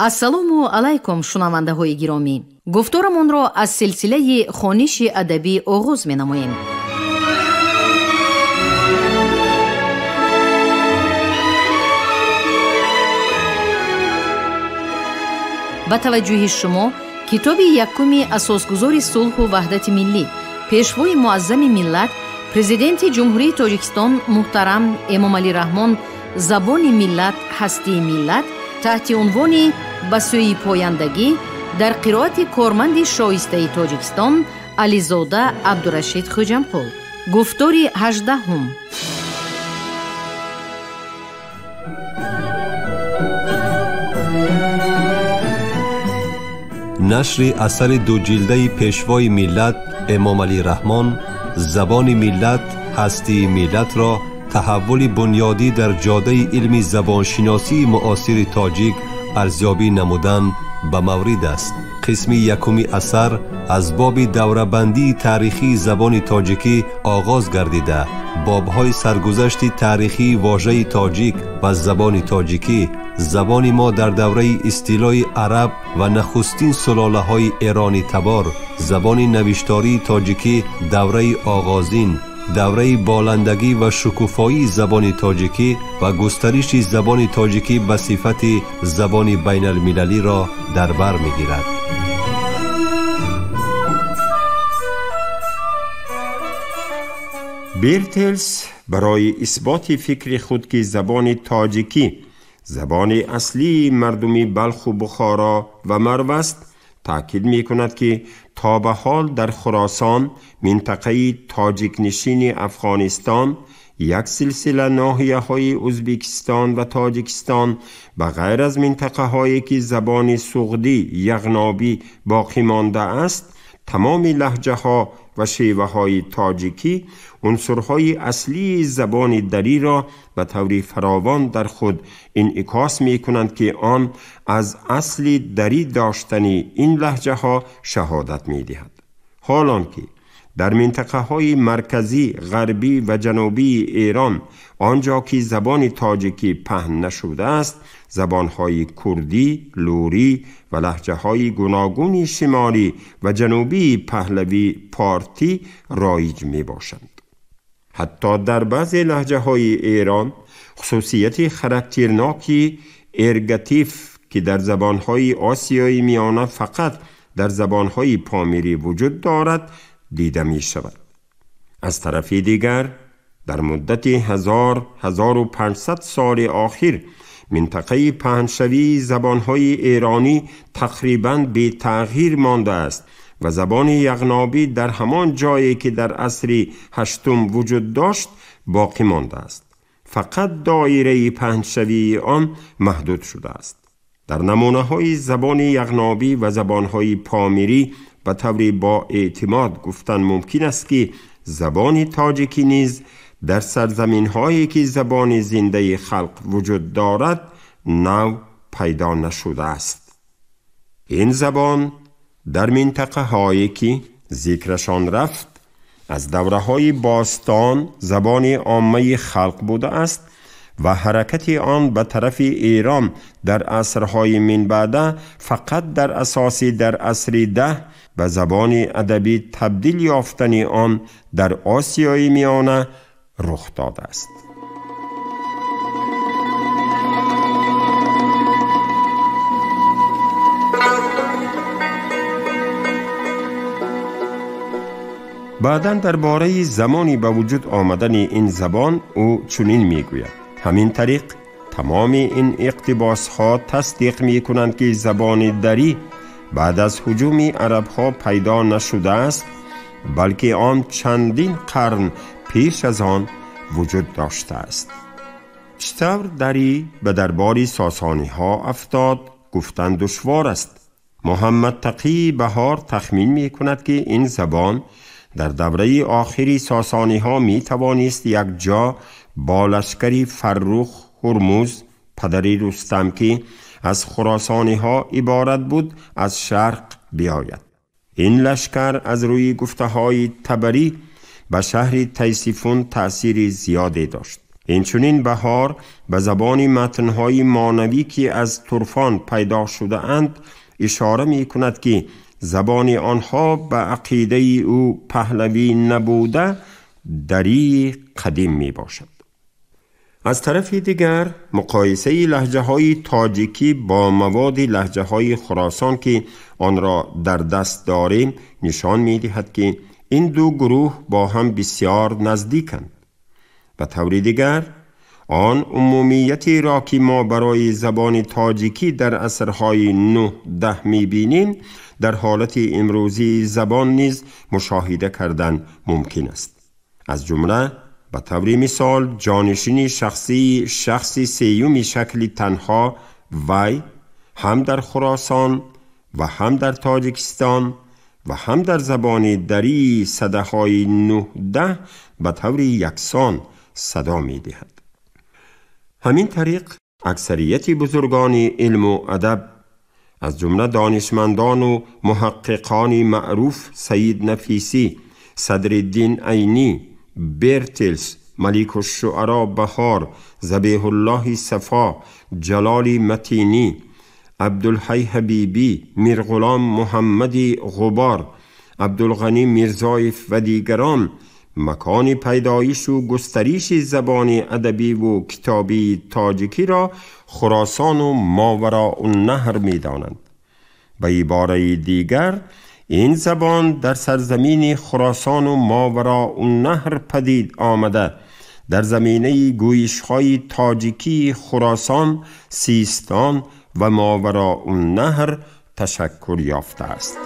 Ассалому алайкум, шунавандаҳои гиромӣ. Гуфторамонро аз силсилаи хониши адабӣ оғоз менамоем. Ба таваҷҷӯҳи шумо китоби якуми асосгузори сулҳу ваҳдати миллӣ, пешвои муаззами миллат, президенти Ҷумҳурии Тоҷикистон муҳтарам Эмомалӣ Раҳмон «Забони миллат, ҳастии миллат» таҳти унвони «Ба сӯи пояндагӣ» дар қироати корманди шоистаи Тоҷикистон Ализода Абдурашид Хӯҷамқул. Гуфтори 18. Нашри асари дуҷилдаи пешвои миллат Эмомалӣ Раҳмон «Забони миллат, ҳастии миллат»-ро таҳаввули бунёдӣ дар ҷодаи илми забоншиносии муосири тоҷик арзёбӣ намудан ба маврид аст. Қисми якуми асар аз боби даврабандии таърихии забони тоҷикӣ оғоз гардида, бобҳои саргузашти таърихии вожаи тоҷик ва забони тоҷикӣ, забони мо дар давраи истилои араб ва нахустин сулолаҳои эронӣ табор, забони навиштории тоҷикӣ давраи оғозин, давраи боландагӣ ва шукуфоии забони тоҷикӣ ва густариши забони тоҷикӣ ба сифати забони байналмилалиро дар бар мегирад. Бертелс барои исботи фикри худ, ки забони тоҷикӣ забони аслии мардуми Балху, Бухоро ва Марв аст, таъкид мекунад, ки то ба ҳол дар Хуросон, минтақаи тоҷикнишини Афғонистон, як силсила ноҳияҳои Ӯзбекистон ва Тоҷикистон, ба ғайр аз минтақаҳое ки забони суғдӣ яғнобӣ боқӣ мондааст, тамоми лаҳҷаҳо ва шеваҳои тоҷикӣ унсурҳои аслии забони дариро ба таври фаровон дар худ инъикос мекунанд, ки он аз асли дарӣ доштани ин лаҳҷаҳо шаҳодат медиҳад. ҳолон ки дар минтақаҳои марказӣ, ғарбӣ ва ҷанубии Эрон, он ҷо ки забони тоҷикӣ паҳн нашудааст, забонҳои курдӣ, лурӣ ва лаҳҷаҳои гуногуни шимолӣ ва ҷанубии паҳлавӣ, портӣ роиҷ мебошанд. Ҳатто дар баъзе лаҳҷаҳои Эрон хусусияти характерноки эргатив, ки дар забонҳои осиёи миёна фақат дар забонҳои помирӣ вуҷуд дорад, дида мешавад. Аз тарафи дигар, дар муддати 1000-1500 соли охир минтақаи паҳншавии забонҳои эронӣ тақрибан бетағйир мондааст ва забони яғнобӣ дар ҳамон ҷое ки дар асри ҳаштум вуҷуд дошт боқӣ мондааст. Фақат доираи паҳншавии он маҳдуд шудааст. Дар намунаҳои забони яғнобӣ ва забонҳои помирӣ ба таври бо эътимод гуфтан мумкин аст, ки забони тоҷикӣ низ дар сарзаминҳое ки забони зиндаи халқ вуҷуд дорад нав пайдо нашудааст. Ин забон дар минтақаҳое ки зикрашон рафт аз давраҳои бостон забони оммаи халқ будааст ва ҳаракати он ба тарафи Эрон дар асрҳои минбаъда фақат дар асоси дар асри 10 ба забони адабӣ табдил ёфтани он дар Осиёи Миёна рух додааст. Баъдан дар бораи замони ба вуҷуд омадани ин забон ӯ чунин мегӯяд: ҳамин тариқ тамоми ин иқтибосҳо тасдиқ мекунанд, ки забони дарӣ баъд аз ҳуҷуми арабҳо пайдо нашудааст, балки он чандин қарн пеш аз он вуҷуд доштааст. Чӣ тавр дарӣ ба дарбори сосониҳо афтод гуфтан душвор аст. Муҳаммад Тақӣ Баҳор тахмин мекунад, ки ин забон дар давраи охири сосониҳо метавонист якҷо бо лашкари Фаррух Ҳурмуз, падари Рустам, ки аз хуросониҳо иборат буд, аз шарқ биёяд. Ин лашкар аз рӯи гуфтаҳои Табарӣ ба шаҳри Тайсифун таъсири зиёде дошт. Инчунин Баҳор ба забони матнҳои монавӣ, ки аз Турфон пайдо шудаанд, ишора мекунад, ки забони онҳо ба ақидаи ӯ паҳлавӣ набуда, дарии қадим мебошад. Аз тарафи дигар, муқоисаи лаҳҷаҳои тоҷикӣ бо маводи лаҳҷаҳои Хуросон, ки онро дар даст дорем, нишон медиҳад, ки ин ду гурӯҳ бо ҳам бисёр наздиканд. Ба таври дигар, он умумиятеро, ки мо барои забони тоҷикӣ дар асрҳои 9-10 мебинем, дар ҳолати имрӯзии забон низ мушоҳида кардан мумкин аст. Аз ҷумла, ба таври мисол, ҷонишини шахсии шахси сеюми шакли танҳо вай ҳам дар Хуросон ва ҳам дар Тоҷикистон ва ҳам дар забони дарии садаҳои 9-10 ба таври яксон садо медиҳад. Ҳамин тариқ, аксарияти бузургони илму адаб, аз ҷумла донишмандону муҳаққиқони маъруф Саид Нафисӣ, Садриддин Айнӣ, Бертелс, Маликушшуаро Баҳор, Забеҳуллоҳи Сафо, Ҷалоли Матинӣ, Абдулҳай Ҳабибӣ, Мирғулом Муҳаммади Ғубор, Абдулғанӣ Мирзоев ва дигарон макони пайдоишу густариши забони адабиву китобии тоҷикиро Хуросону Мовароуннаҳр медонанд. Ба ибораи дигар, ин забон дар сарзамини Хуросону Мовароуннаҳр падид омада, дар заминаи гӯйишҳои тоҷикии Хуросон, Систон ва Мовароуннаҳр ташаккул ёфтааст.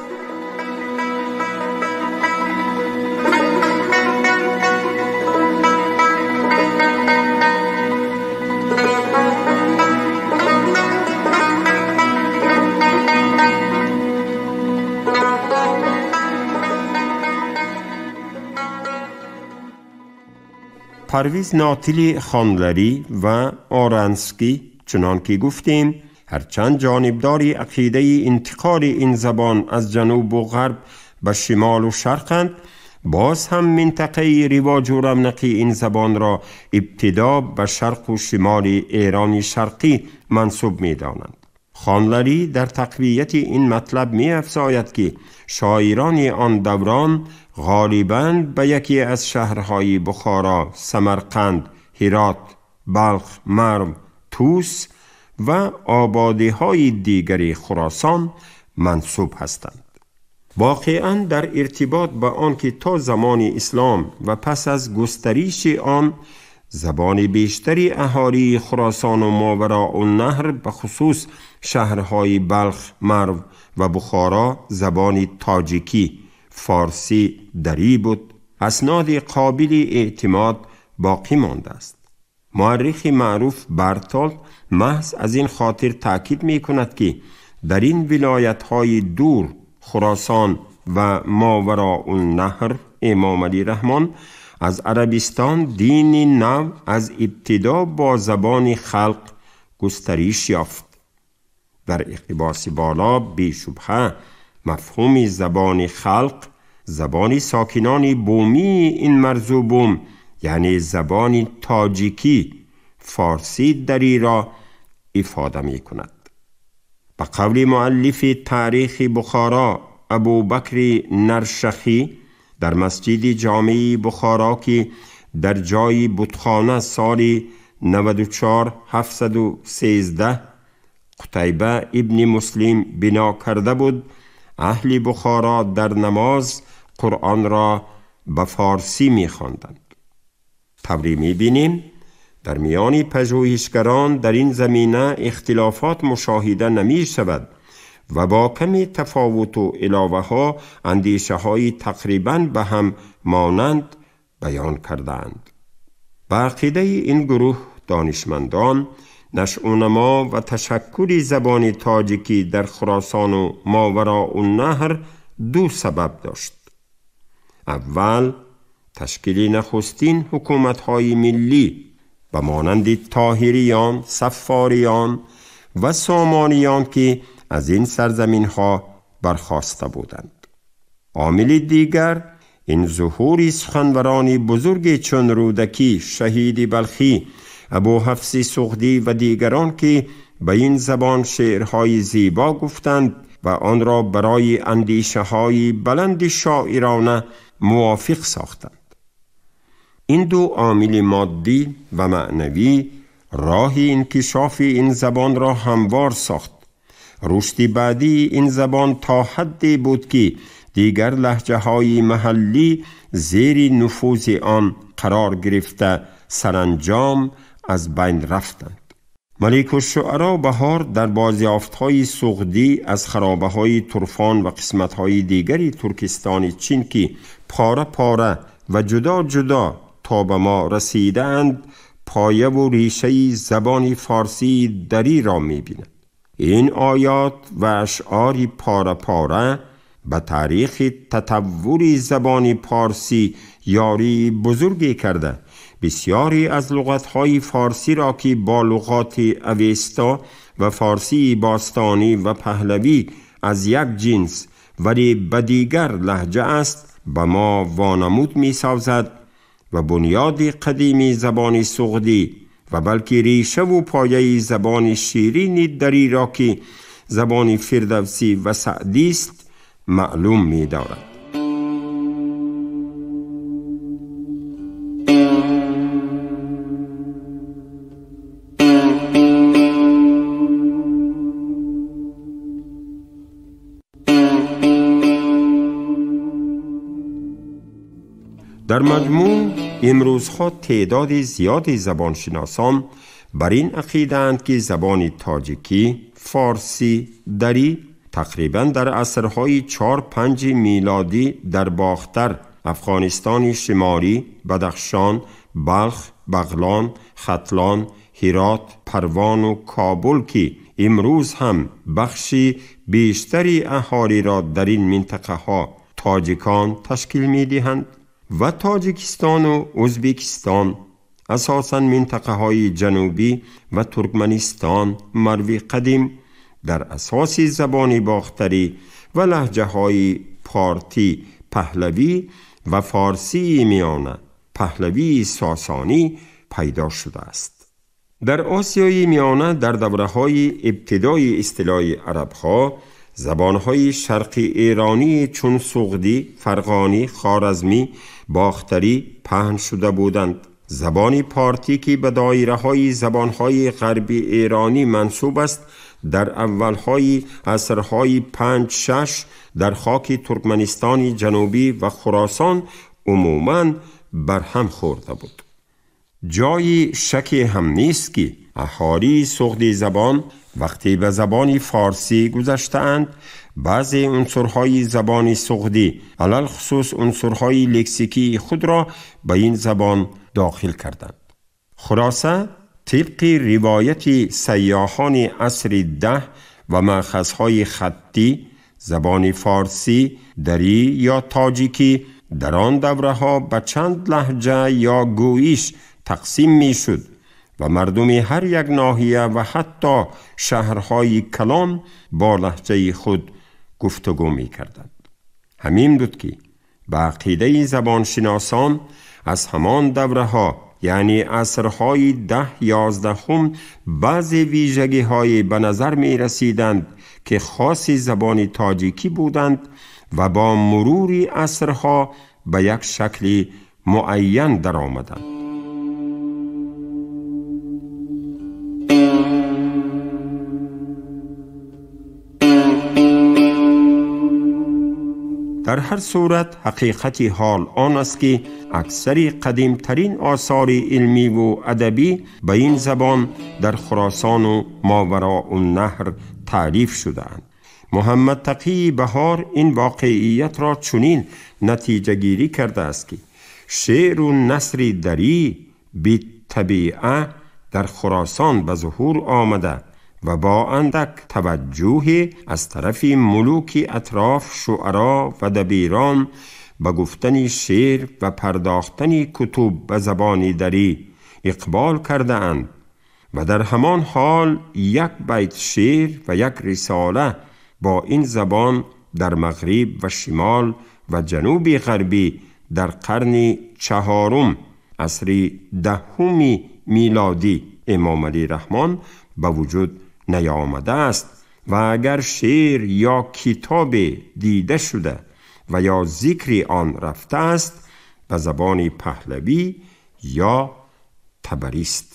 Парвиз Нотили Хонларӣ ва Оранскӣ, чунон ки гуфтем, ҳарчанд ҷонибдори ақидаи интиқоли ин забон аз ҷанубу ғарб ба шимолу шарқанд, боз ҳам минтақаи ривоҷу равнақи ин забонро ибтидо ба шарқу шимоли Эрони Шарқӣ мансуб медонанд. Хонларӣ дар тақвияти ин матлаб меафзояд, ки шоирони он даврон ғолибан ба яке аз шаҳрҳои Бухоро, Самарқанд, Ҳирот, Балх, Марв, Тус ва ободиҳои дигари Хуросон мансуб ҳастанд. Воқеан дар иртибот ба он ки то замони ислом ва пас аз густариши он забони бештари аҳолии Хуросону Мовароуннаҳр, ба хусус шаҳрҳои Балх, Марв ва Бухоро, забони тоҷикӣ форсӣ дарӣ буд, асноди қобили эътимод боқӣ мондааст. Муаррихи маъруф Бартолд маҳз аз ин хотир таъкид мекунад, ки дар ин вилоятҳои дур Хуросон ва Мовароуннаҳр Эмомалӣ Раҳмон аз Арабистон дини нав аз ибтидо бо забони халқ густариш ёфт. Дар иқтибоси боло бешубҳа мафҳуми забони халқ забони сокинони бумии ин марзу бум, яъне забони тоҷикӣ форсӣ дариро ифода мекунад. Ба қавли муаллифи таърихи Бухоро Абубакри Наршахӣ, дар масҷиди ҷомеи Бухоро, ки дар ҷои бутхона соли 94 713 Қутайба ибни Муслим бино карда буд, аҳли Бухоро дар намоз Қуръонро ба форсӣ мехонданд. Тавре мебинем, дар миёни пажӯҳишгарон дар ин замина ихтилофот мушоҳида намешавад ва бо ками тафовуту иловаҳо андешаҳои тақрибан ба ҳам монанд баён кардаанд. Ба ақидаи ин гурӯҳ донишмандон, нашъунамо ва ташаккули забони тоҷикӣ дар Хуросону Мовароуннаҳр ду сабаб дошт. Аввал, ташкили нахустин ҳукуматҳои миллӣ ба монанди Тоҳириён, Саффориён ва Сомониён, ки аз ин сарзаминҳо бархоста буданд. Омили дигар ин зуҳури суханварони бузурге чун Рӯдакӣ, Шаҳиди Балхӣ, Абӯҳафси Суғдӣ ва дигарон ки ба ин забон шеърҳои зебо гуфтанд ва онро барои андешаҳои баланди шоирона мувофиқ сохтанд. Ин ду омили моддӣ ва маънавӣ роҳи инкишофи ин забонро ҳамвор сохт. Рушди баъдии ин забон то ҳадде буд ки дигар лаҳҷаҳои маҳаллӣ зери нуфузи он қарор гирифта саранҷом аз байн рафтанд. Маликушшуаро Баҳор дар бозёфтҳои суғдӣ аз харобаҳои Турфон ва қисматҳои дигари Туркистони Чин ки пора пора ва ҷудо ҷудо то ба мо расидаанд, появу решаи забони форсии дариро мебинад. Ин оят ва ашъори пора пора ба таърихи татаввури забони парсӣ ёрии бузурге карда, бисёре аз луғатҳои форсиро ки бо луғоти авесто ва форсии бостонӣ ва паҳлавӣ аз як ҷинс вале ба дигар лаҳҷа аст, ба мо вонамуд месозад ва бунёди қадими забони суғдӣ ва балки решаву пояи забони ширини дариро ки забони фирдавсӣ ва саъдист маълум медорад. Дар маҷмӯъ имрӯзҳо теъдоди зиёди забоншиносон бар ин ақидаанд ки забони тоҷикӣ, форсӣ, дарӣ тақрибан дар асрҳои 4-5 милодӣ дар Бохтар, Афғонистони Шимолӣ, Бадахшон, Балх, Бағлон, Хатлон, Ҳирот, Парвону Кобул ки имрӯз ҳам бахши бештари аҳолиро дар ин минтақаҳо тоҷикон ташкил медиҳанд ва Тоҷикистону Ӯзбекистон, асосан минтақаҳои ҷанубӣ ва Туркманистон, Марви қадим дар асоси забони бохтарӣ ва лаҳҷаҳои портӣ, паҳлавӣ ва форсии миёна, паҳлавии сосонӣ пайдо шудааст. Дар Осиёи Миёна дар давраҳои ибтидои истилои арабҳо забонҳои шарқи эронӣ чун суғдӣ, фарғонӣ, хоразмӣ, бохтарӣ паҳн шуда буданд. Забони портӣ ки ба доираҳои забонҳои ғарби эронӣ мансуб аст, дар аввалҳои асрҳои 5-6 дар хоки Туркманистони ҷанубӣ ва Хуросон умуман барҳам хӯрда буд. Ҷои шаке ҳам нест ки аҳолии суғдӣ забон вақте ба забони форсӣ гузаштаанд, баъзе унсурҳои забони суғдӣ, алалхусус унсурҳои лексикии худро ба ин забон дохил карданд. Хулоса, тибқи ривояти сайёҳони асри 10 ва маъхазҳои хаттӣ, забони форсӣ, дарӣ ё тоҷикӣ дар он давраҳо ба чанд лаҳҷа ё гӯиш тақсим мешуд ва мардуми ҳар як ноҳия ва ҳатто шаҳрҳои калон бо лаҳҷаи худ гуфтугӯ мекарданд. Ҳамин буд ки ба ақидаи забоншиносон аз ҳамон давраҳо, яъне асрҳои 10-11, баъзе вижагиҳое ба назар мерасиданд ки хоси забони тоҷикӣ буданд ва бо мурури асрҳо ба як шакли муайян даромаданд. Дар ҳар сурат ҳақиқати ҳол он аст ки аксари қадимтарин осори илмиву адабӣ ба ин забон дар Хуросону Мовароуннаҳр таълиф шудаанд. Муҳаммад Тақии Баҳор ин воқеиятро чунин натиҷагирӣ кардааст ки шеъру насри дарӣ битабиа дар Хуросон ба зуҳур омада ва бо андак таваҷҷӯҳе аз тарафи мулуки атроф, шуаро ва дабирон ба гуфтани шеър ва пардохтани кутуб ба забони дарӣ иқбол кардаанд ва дар ҳамон ҳол як байт шеър ва як рисола бо ин забон дар мағриб ва шимол ва ҷануби ғарбӣ дар қарни чаҳорум, асри даҳуми милодӣ Эмомалӣ Раҳмон ба вуҷуд наёмадааст ва агар шеър ё китобе дида шуда ва ё зикри он рафтааст, ба забони паҳлавӣ ё табарист.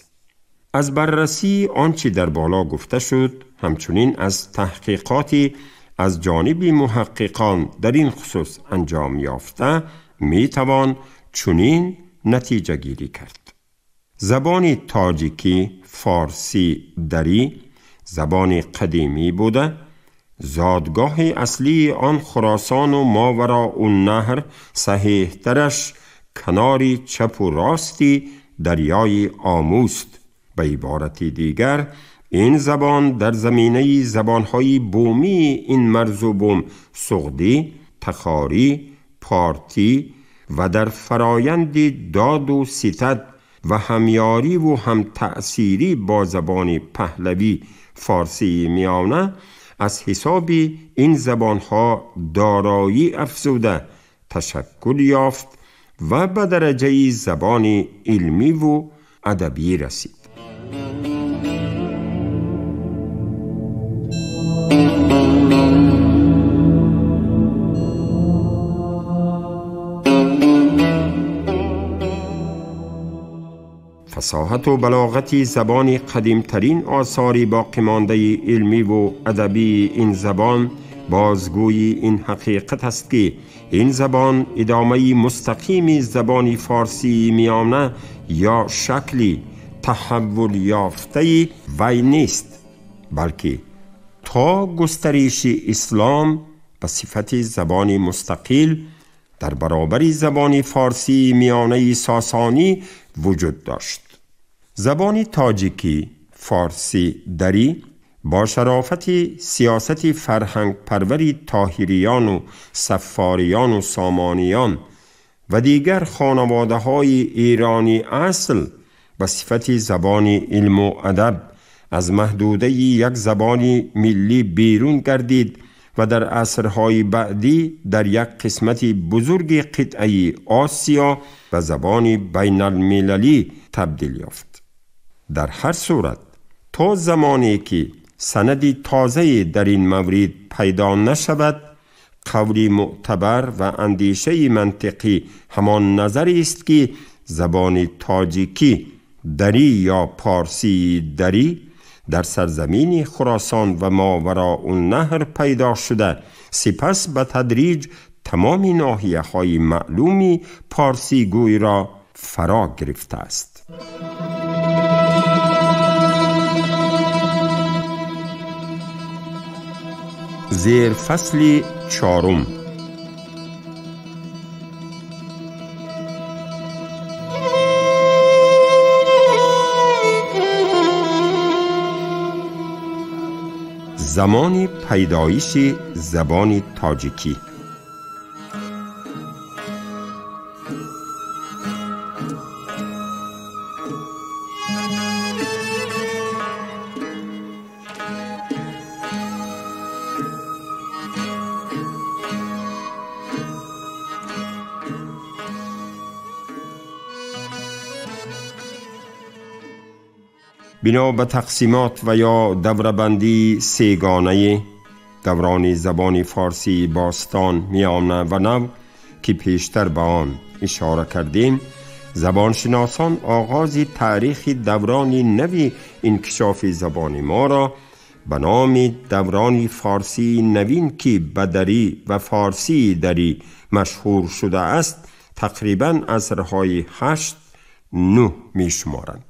Аз баррасии он чӣ дар боло гуфта шуд, ҳамчунин аз таҳқиқоти аз ҷониби муҳаққиқон дар ин хусус анҷом ёфта, метавон чунин натиҷагирӣ кард. Забони тоҷикӣ, форсӣ, дарӣ забони қадимӣ буда, зодгоҳи аслии он Хуросону Мовароуннаҳр, саҳеҳтараш канори чапу рости дарёи Омӯст. Ба иборати дигар, ин забон дар заминаи забонҳои бумии ин марзу бум суғдӣ, тахорӣ, портӣ ва дар фароянди доду ситад ва ҳамёриву ҳамтаъсирӣ бо забони паҳлавӣ форсии миёна аз ҳисоби ин забонҳо дороӣ афзуда ташаккул ёфт ва ба дараҷаи забони илмиву адабӣ расид. فصاحت و بلاغت زبان قدیمترین آثار باقیمانده علمی و ادبی این زبان بازگوی این حقیقت است که این زبان ادامه مستقیم زبان فارسی میانه یا شکلی تحول یافته وی نیست، بلکه تا گسترش اسلام به صفت زبان مستقل در برابر زبان فارسی میانه ساسانی وجود داشت. زبان تاجیکی فارسی دری با شرافت سیاست فرهنگ پروری طاهریان و صفاریان و سامانیان و دیگر خانواده های ایرانی اصل به صفت زبان علم و ادب از محدوده یک زبان ملی بیرون گردید و در عصرهای بعدی در یک قسمت بزرگ قطعه آسیا به زبان بین المللی تبدیل یافت. در هر صورت تا زمانی که سند تازه در این مورد پیدا نشود، قول معتبر و اندیشه منطقی همان نظری است که زبان تاجیکی دری یا پارسی دری در سرزمین خراسان و ماوراءالنهر پیدا شده، سپس به تدریج تمام ناحیه های معلومی پارسی گوی را فرا گرفته است. زیر فصل چهارم، زمان پیدایش زبان تاجیکی. بنا به تقسیمات و یا دوره‌بندی سه‌گانه دوران زبان فارسی باستان، میانه و نو که پیشتر به آن اشاره کردیم، زبانشناسان آغاز تاریخ دوران نوی انکشاف زبان ما را به نام دوران فارسی نوین که به دری و فارسی دری مشهور شده است، تقریباً عصرهای 8-9 می شمارند.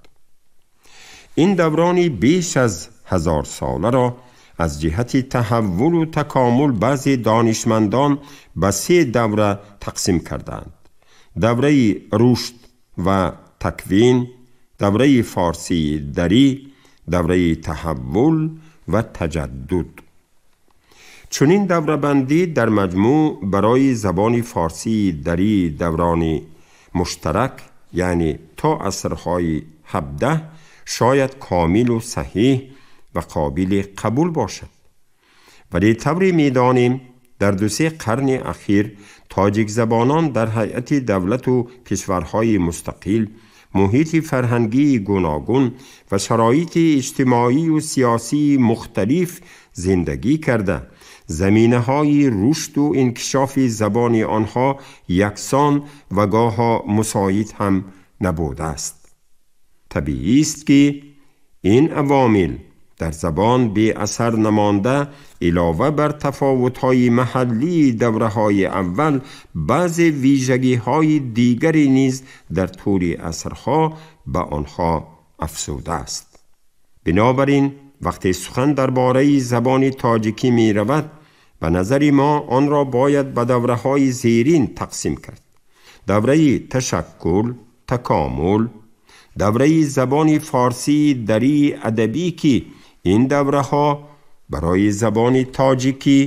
این دوران بیش از 1000 ساله را از جهت تحول و تکامل بعضی دانشمندان به 3 دوره تقسیم کردند: دوره رشد و تکوین، دوره فارسی دری، دوره تحول و تجدد. چنین دوره بندی در مجموع برای زبان فارسی دری دوران مشترک، یعنی تا عصرهای 17، شاید کامل و صحیح و قابل قبول باشد. ولی طوری می‌دانیم дар 2-3 қарни ахир тоҷикзабонон дар ҳайати давлату кишварҳои мустақил, муҳити фарҳангии гуногун ва шароити иҷтимоию сиёсии мухталиф зиндагӣ карда, заминаҳои рушду инкишофи забони онҳо яксон ва гоҳо мусоид ҳам набудааст. Табиист, ки ин авомил дар забон беасар намонда, илова бар тафовутҳои маҳаллии давраҳои аввал, баъзе вижагиҳои дигаре низ дар тӯли асрҳо ба онҳо афзудааст. Бинобар ин, вақте сухан дар бораи забони тоҷикӣ меравад, ба назари мо онро бояд ба давраҳои зерин тақсим кард: давраи ташаккул, такомул, давраи забони форсии дарии адабӣ, ки ин давраҳо барои забони тоҷикӣ,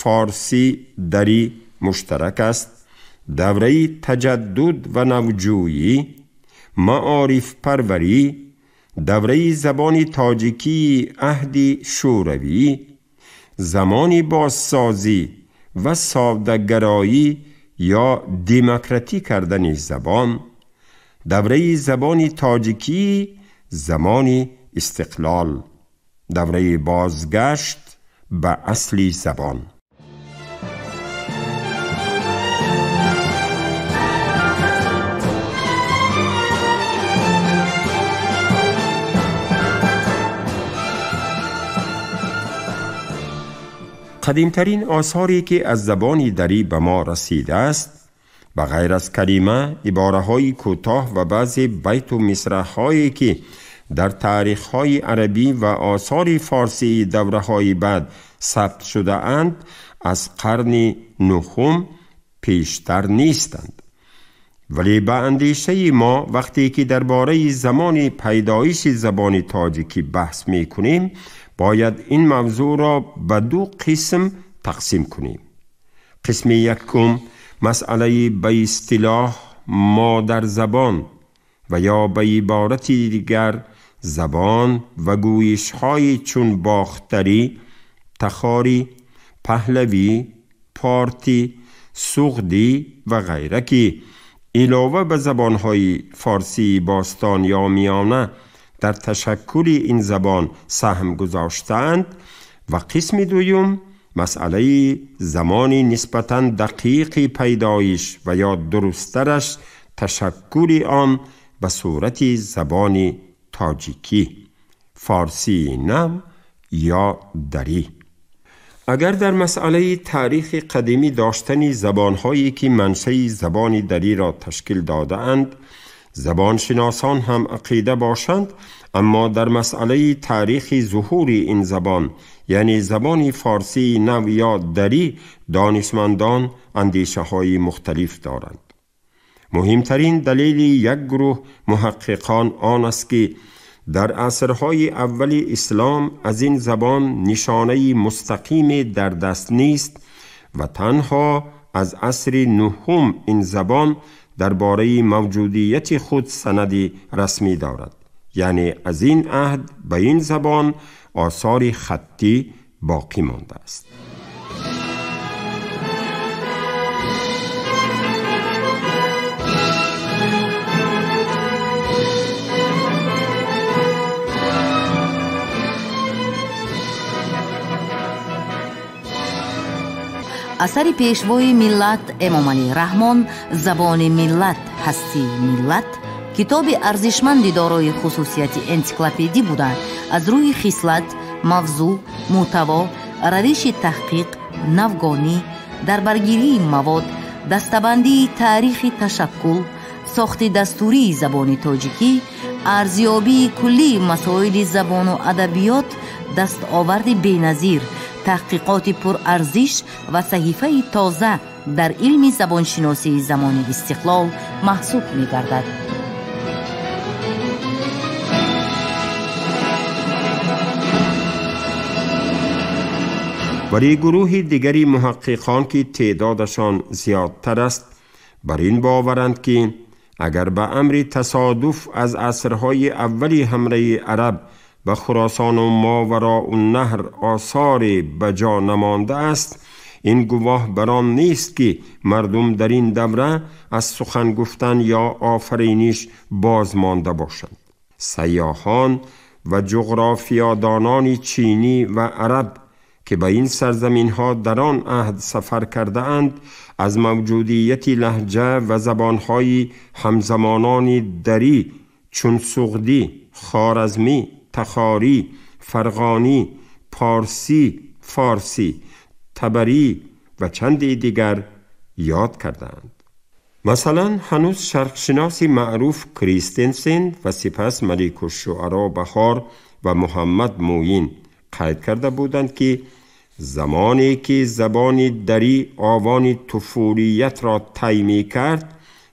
форсӣ, дарӣ муштарак аст, давраи таҷаддуд ва навҷӯӣ, маорифпарварӣ, давраи забони тоҷикии аҳди шӯравӣ, замони бозсозӣ ва соддагароӣ ё демократӣ кардани забон, давраи забони тоҷикӣ замони истиқлол, давраи бозгашт ба асли забон. Қадимтарин осоре ки аз забони дарӣ ба мо расидааст, ба ғайр аз калима, ибораҳои кӯтоҳ ва баъзе байту мисраҳое ки дар таърихҳои арабӣ ва осори форсии давраҳои баъд сабт шудаанд, аз қарни нуҳум пештар нестанд. Вале ба андешаи мо, вақте ки дар бораи замони пайдоиши забони тоҷикӣ баҳс мекунем, бояд ин мавзӯъро ба ду қисм тақсим кунем. Қисми якум масъалаи ба истилоҳ модарзабон ва ё ба иборати дигар забон ва гӯйишҳои чун бохтарӣ, тахорӣ, паҳлавӣ, портӣ, суғдӣ ва ғайра, ки илова ба забонҳои форсии бостон ё миёна дар ташаккули ин забон саҳм гузоштаанд, ва қисми дуюм масъалаи замони нисбатан дақиқи пайдоиш ва ё дурусттараш ташаккули он ба сурати забони тоҷикӣ, форсии нав ё дарӣ. Агар дар масъалаи таърихи қадимӣ доштани забонҳое ки маншаи забони дариро ташкил додаанд, забоншиносон ҳам ақида бошанд, аммо дар масъалаи таърихи зуҳури ин забон, яъне забони форсии нав ё дарӣ, донишмандон андешаҳои мухталиф доранд. Муҳимтарин далели як гурӯҳ муҳаққиқон он аст, ки дар асрҳои аввали ислом аз ин забон нишонаи мустақиме дар даст нест ва танҳо аз асри нуҳум ин забон дар бораи мавҷудияти худ санади расмӣ дорад, яъне аз ин аҳд ба ин забон осори хаттӣ боқӣ мондааст. Асари пешвои миллат Эмомалӣ Раҳмон «Забони миллат, ҳастии миллат» китоби арзишманди дорои хусусияти энсиклопедӣ буда, аз рӯи хислат, мавзӯъ, мӯҳтаво, равиши таҳқиқ, навгонӣ, дарбаргирии мавод, дастабандии таърихи ташаккул, сохти дастурии забони тоҷикӣ, арзёбии куллии масоили забону адабиёт дастоварди беназир, таҳқиқоти пурарзиш ва саҳифаи тоза дар илми забоншиносии замони истиқлол маҳсуб мегардад. Вале гурӯҳи дигари муҳаққиқон, ки теъдодашон зиёдтар аст, бар ин боваранд, ки агар ба амри тасодуф аз асрҳои аввали ҳамлаи араб ба Хуросону Мовароуннаҳр осоре ба ҷо намондааст, این گواه بر آن نیست که مردم در این دوره از سخن گفتن یا آفرینش باز مانده باشند. سیاحان و جغرافیادانان چینی و عرب که به این سرزمین ها در آن عهد سفر کرده اند، از موجودیت لهجه و زبانهای همزمانان دری چون سغدی، خوارزمی، تخاری، فرغانی، پارسی، فارسی، تبری و چندی دیگر یاد کردند. مثلا هنوز شرقشناسی معروف کریستنسن و سپس ملک الشعراء بهار و محمد موین قید کرده بودند که زمانی که زبان دری آوان طفولیت را طی می‌کرد،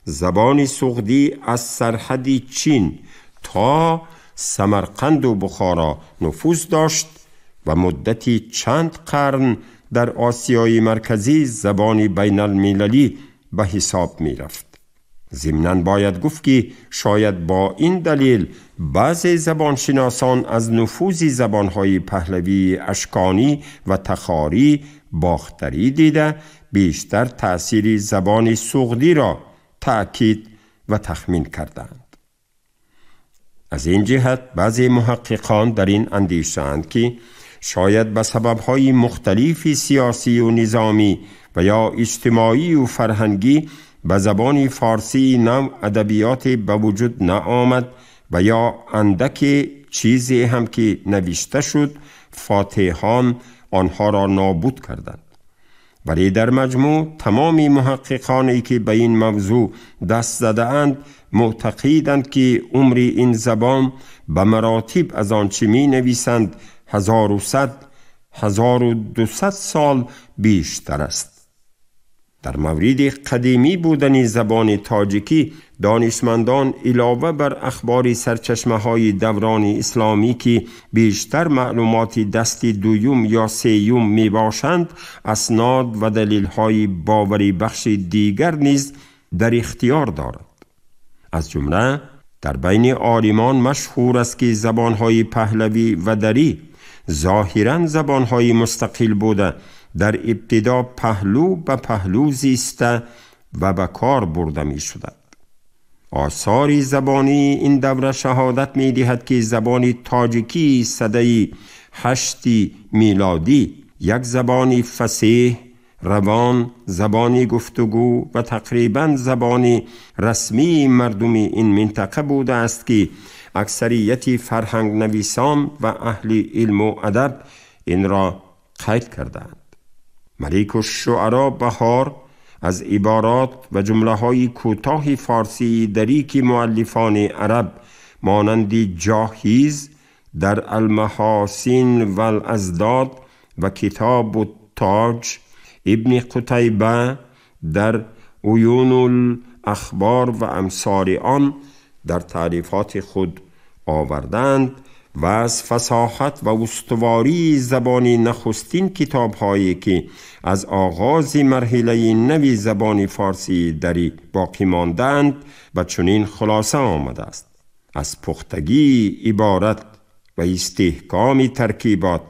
زبان سغدی از سرحد چین تا سمرقند و بخارا نفوذ داشت و مدتی چند قرن در آسیای مرکزی زبان بین المللی به حساب می رفت. ضمناً باید گفت که شاید با این دلیل بعضی زبانشناسان از نفوذ زبانهای پهلوی اشکانی و تخاری باختری دیده بیشتر تأثیر زبان سغدی را تأکید و تخمین کردند. از این جهت بعضی محققان در این اندیشند که شاید به سببهای مختلف سیاسی و نظامی و یا اجتماعی و فرهنگی به زبان فارسی نو ادبیات به وجود نآمد و یا اندک چیزی هم که نوشته شد فاتحان آنها را نابود کردند. ولی در مجموع تمام محققانی که به این موضوع دست زده اند معتقدند که عمر این زبان به مراتب از آنچه می نویسند 1100 1200 سال بیشتر است. در مورد قدیمی بودن زبان تاجیکی دانشمندان علاوه بر اخبار سرچشمه های دوران اسلامی که بیشتر معلومات دست دوم یا سیوم می باشند، اسناد و دلیل های باوری بخش دیگر نیز در اختیار دارد. از جمله در بین عالمان مشهور است که زبانهای پهلوی و دری ظاهراً زبانهای مستقل بوده در ابتدا پهلو به پهلو زیسته و به کار برده می شدند. آثار زبانی این دوره شهادت می دهد که زبان تاجیکی سده 8 میلادی یک زبان فصیح، روان، زبان گفتگو و تقریباً زبان رسمی مردم این منطقه بوده است که اکثریت فرهنگ نویسان و اهل علم و ادب این را قید کردند. ملک الشعراء بهار از عبارات و جمله های کوتاه فارسی دری که مؤلفان عرب مانند جاهیز در المحاسن و الازداد و کتاب التاج، ابن قتیبه در عیون الاخبار و امثال آن در تعریفات خود آوردند و از فصاحت و استواری زبان نخستین کتاب‌هایی که از آغاز مرحله نوی زبان فارسی دری باقی ماندند و چنین خلاصه آمده است: از پختگی عبارت و استحکام ترکیبات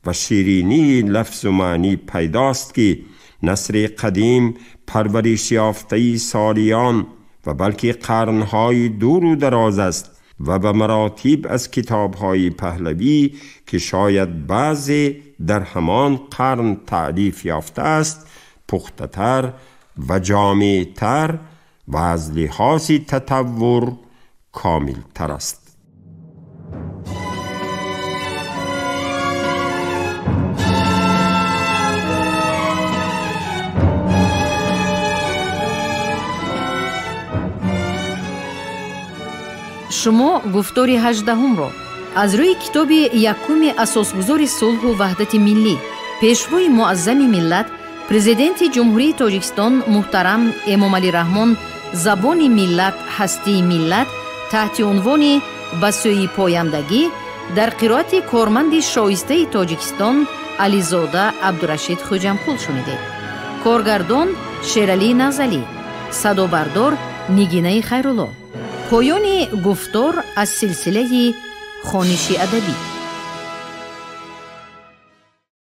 و شیرینی لفظ و معنی پیداست که نثر قدیم پرورش یافته سالیان و بلکه قرنهای دور و دراز است و به مراتب از کتاب‌های پهلوی که شاید بعضی در همان قرن تألیف یافته است پخته‌تر و جامع‌تر و از لحاظ تطور کامل‌تر است. Шумо гуфтори 18-ро аз рӯи китоби якуми асосгузори сулҳу ваҳдати миллӣ, пешвои муаззами миллат, президенти Ҷумҳурии Тоҷикистон муҳтарам Эмомалӣ Раҳмон «Забони миллат, ҳастии миллат» таҳти унвони «Ба сӯи пояндагӣ» дар қироати корманди шоистаи Тоҷикистон Ализода Абдурашид Хӯҷамқул шунидед. Коргардон Шералӣ Назалӣ, садобардор Нигинаи Хайрулло. Поёни гуфтор аз силсилаи хониши адабӣ.